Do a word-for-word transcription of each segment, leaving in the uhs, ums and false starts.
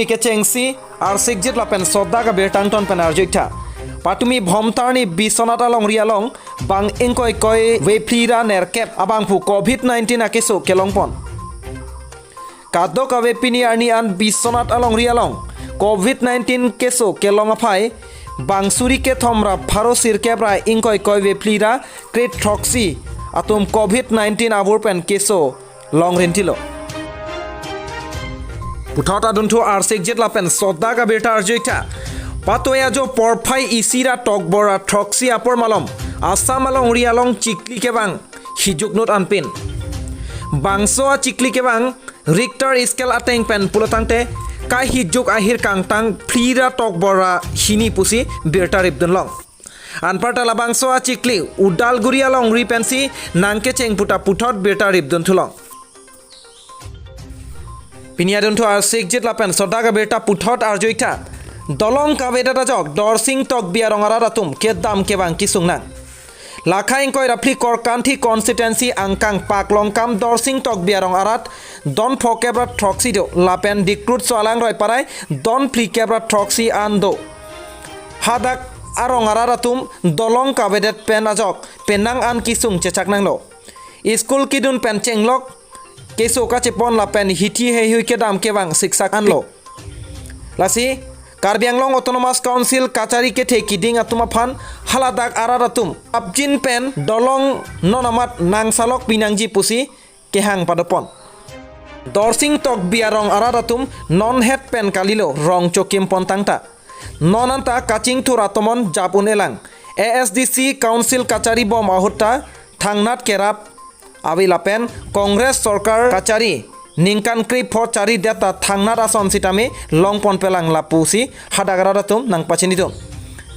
kechengsi arsikjit lapen sodak abirta angton pen arjuitha. Patumi Bhomtar ni Biswanath alongri along bang ingkoi koi vephli ra nerkep abangphu covid nineteen akeso kelongpon. Kadokave pini arni an Biswanath alongri along covid nineteen keso kelong aphai bang suri kethom ra pharo sirkep ra ingkoi koi vephli ra kre throksi atum covid nineteen abur pen keso longrinthilo. Puthot adunthu arsikjit lapen sodak abirta arjuitha. Patoi ajo porphai isi ra tokbor ra throksi apor malom Assam alongri along chikli kevang hijuknut anpin. Bangso achikli kevang Richter scale ateng pen pulotangte kahijuk ahir kangtang phli ra tokbor ra hini pusi birta ripdunlong. Anparta labangso achikli Udalguri alongri pensi nangkecheng puta puthot birta ripdunthulong. Pini adunthu arsikjit lapen sodak abirta puthot arjuitha. Dolong kavedet ajok Dorsing Tokbi arong arat atum kedam kevang kesung nang. Lakha ingkoi ra phli Korkanthi constituency angkang Paklongkam Dorsing Tokbi arong arat don phokep ra throksi do lapen Dikrut Soalang Roiparai don phlikep ra throksi an do. Hadak arong arat atum dolong kavedet pen ajok penang an kesung chechak nanglo. School kedun pen chenglok keso kachepon lapen hithi heihui kedam kevang siksak anlo. Lasi Karbi Anglong Autonomous Council kachari kethe kiding atum aphan haladak arat atum apjin pen dolong non amat nangsalok pinangji pusi kehang padopon. Dorsing Tokbi arong arat atum non het pen kalilo rong chokim pon tangta. Non anta kachingthur atomon jap un-elang. A S D C Council kachari bom ahut ta thangnat kerap ave lapen Congress sorkar kachari ningkan krepho chari det ta thangnat ason sitame longpon pelang lapusi hadak arat atum nangpachinidun.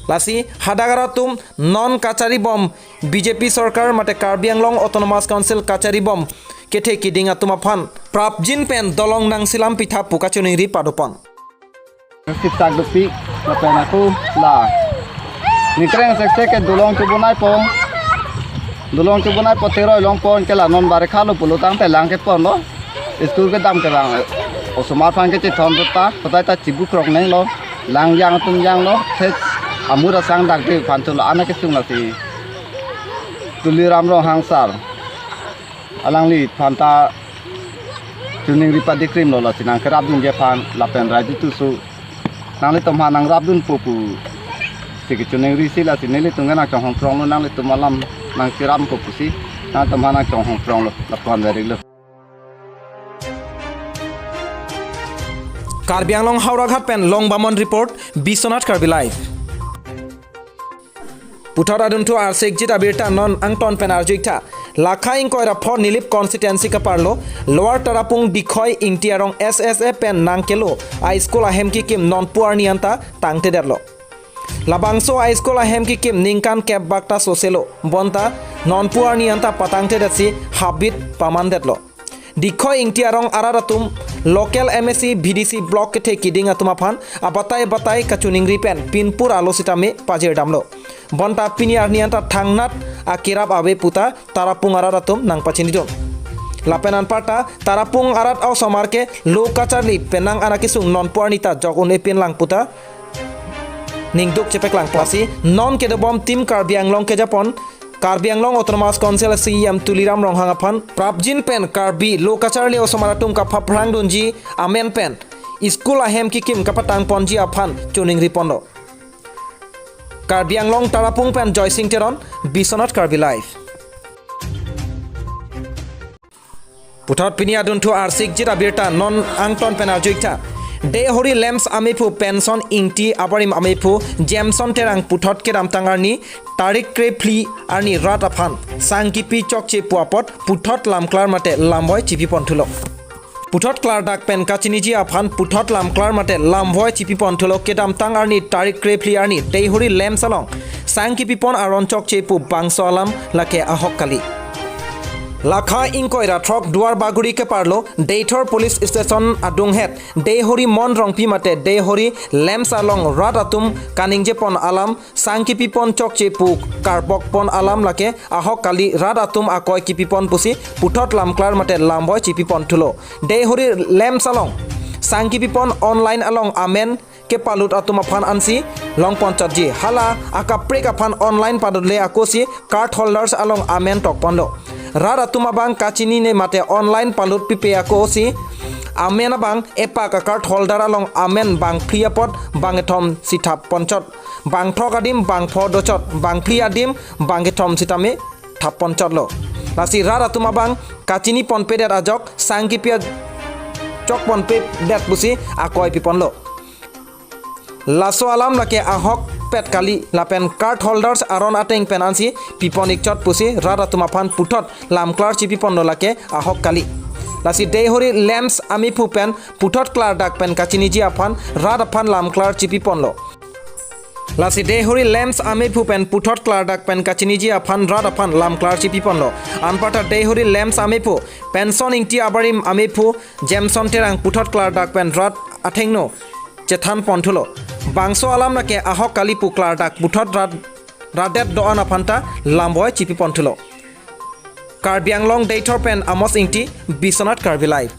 Lasi hadak arat atum non kachari bom B J P sorkar mate Karbi Anglong Autonomous Council kachari bom kethe kiding atum aphan prapjin pen dolong nangselam pitha pu kachiningri padopon. Sipsak dopi lapen ako la nikreng seksek ke dolong chubunai po, dolong chubunai po teroi longpon ke la non barekha lo pulotangte lang keponlo. School kedam kevang osomar aphan kechethon ta kotai ta chibu krok nenglo, lang yang atum yanglo, thet amur asang dak de phan thulo, ana kesung lasi Tuliram Ronghang sir. Alangliphan ta chiningri padikrimlo, lasi nangkerapdunji aphan lapen raji tusu nanglitum aphan nangrapdunpo pusi kachiningri si lasi nelitum ke nangchonghong pronglo, nanglitum alam nangcherappo pusi nanglitum aphan nangchonghong pronglo, lapuan veriklo. Karbi Anglong Howraghat pen Long Bamon report, Biswanath Karbi Live. Puthot adunthu arsikjit abirta non angton pen arjuitha. Lakha ingkoi ra pho Nilip constituency kaparlo Lower Tarapung Dikhoi Ingti arong S S A pen nangkelo a school ahem kikim nonpu arni anta tangtedetlo. Labangso a school ahem kikim ningkan kep bak ta soselo, bonta nonpu arni anta patangtedetsi habit pamandetlo. Dikhoi Ingti arong arat atum local M A C B D C block kethe kiding atum aphan abatai batai kachiningri pen pinpur alo sitame pajirdamlo. Bonta pini arni anta thangnat akerap ave puta Tarapung arat atum nangpachinidun. Lapen anparta Tarapung arat osomar ke lo kacharli penang ana kesung nonpu arni ta jok un-epin lang puta ningduk chepeklang pusi non kedobom Team Karbi Anglong kejapon Karbi Anglong Autonomous Council C E M Tuliram Ronghang aphan prapjin pen Karbi lo kacharli osomar atum kapaphrangdunji amen pen school ahem kikim kapatangponji aphan chiningri ponlo. Karbi Anglong Tarapung pen Joy Sing Teron, Biswanath Karbi Live. Puthot pini adunthu arsikjit abirta non angton pen arjuitha. Deihori Lamps amephu Penson Ingti abarim amephu Jameson Terang puthot kedamtang arni tarik krephli arni rat aphan sang kipi chokche pu apot puthot lamklar mate lamvoi chipiponthulo. Puthot klardak pen kachiniji aphan puthot lamklar mate lamvoi chipiponthulo kedamtang arni tarik krephli arni Deihori Lamps along sang kipipon aron chokche pu bangso alam lake ahok kali. Lakha ingkoi ra throk Duar Bagori keparlo Deithor Police Station adunghet Deihori Mon Rongpi mate Deihori Lamps along rat atum kaningjepon alam sang kipipon chokche pu karbokpon alam lake ahok kali rat atum akoi kipipon pusi puthot lamklar mate lamvoi chipiponthulo. Deihori Lamps along Sang kepipon online along amen kepalut atum aphan ansi longponchotji. Hala akaprek aphan online palutle ako si card holders along amen tokponlo. Rat atum abang kachinine mate online palut pipe ako si amen abang epak a card holder along amen bangphli apot bangkethom si thapponchot. Bangthrok adim bangpho dochot. Bangphli adim bangkethom sitame thapponchotlo. Lasi rat atum abang kachiniponpedet ajok sang kepi ajokponpedet pusi akoi piponlo. Laso alam lake ahokpet kali lapen card holders aron ateng pen ansi pipon ikchot pusi rat atum aphan puthot lamklar chipiponlo, lake ahok kali. Lasi Deihori Lamps amephu pen puthot klardak pen kachiniji aphan rat aphan lamklar chipiponlo. Lasi Deihori Lamps amephu pen puthot klardak pen kachiniji aphan rat aphan lamklar chipiponlo. Anparta Deihori Lamps amephu Penson Ingti abarim amephu Jameson Terang puthot klardak pen rat athengno chethanponthulo. Bangso alam lake ahok kali pu klardak puthot rat radet do-an aphanta lamboi chipiponthulo. Karbi Anglong Deithor pen Amos Ingti, Biswanath Karbi Live.